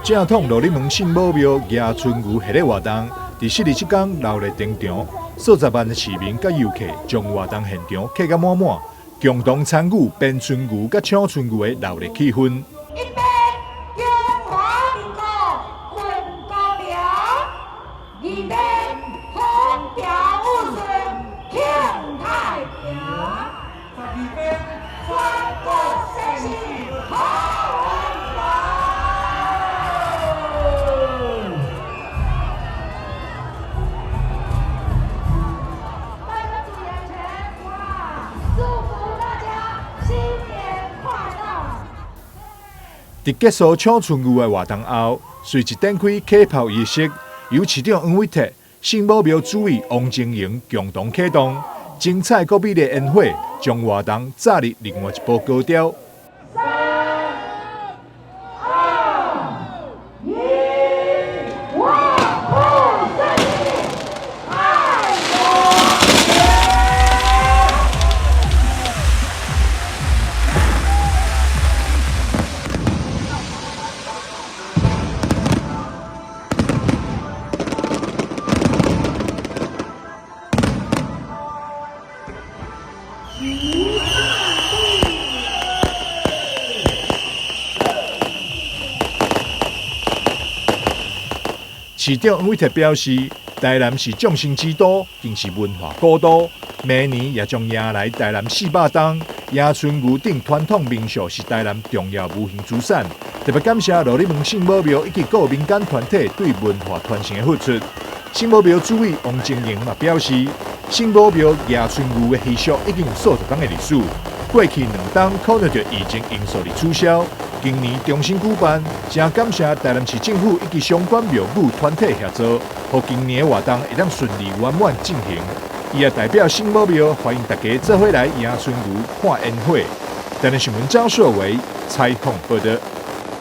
正統鹿里門聖母廟迎春牛系列活動，佇四日這工熱鬧登場，數十萬的市民佮遊客將活動現場客甲滿滿，共同參與鞭春牛佮搶春牛的熱鬧氣氛。一邊中華民國建國了，二邊風調雨順慶太平，十二邊全國盛世好運來。大家注意安全，哇！祝福大家新年快樂！佇結束搶春牛的活動後，隨即展開啟炮儀式，由市長黃偉哲、聖母廟主委王晶瑩共同啟動，精彩閣美麗煙火，將活動炸入另外一波高潮。三、二、一，萬福生意，愛國。市長黃偉哲表示，台南是眾生之都，更是文化古都。明年也將迎來台南400冬，迎春牛等傳統民俗是台南重要無形資產。特別感謝鹿里門聖母廟以及各民間團體對文化傳承的付出。聖母廟主委王晶瑩嘛表示，聖母廟迎春牛的習俗已經有數十冬的歷史，過去兩冬可能就疫情因素而取消。今年重新舉辦，誠感謝台南市政府以及相關廟宇團體協助，予今年的活動會當順利圓滿進行。伊也代表聖母廟歡迎大家做伙來迎春牛看煙火。台南新聞張碩維採訪報導。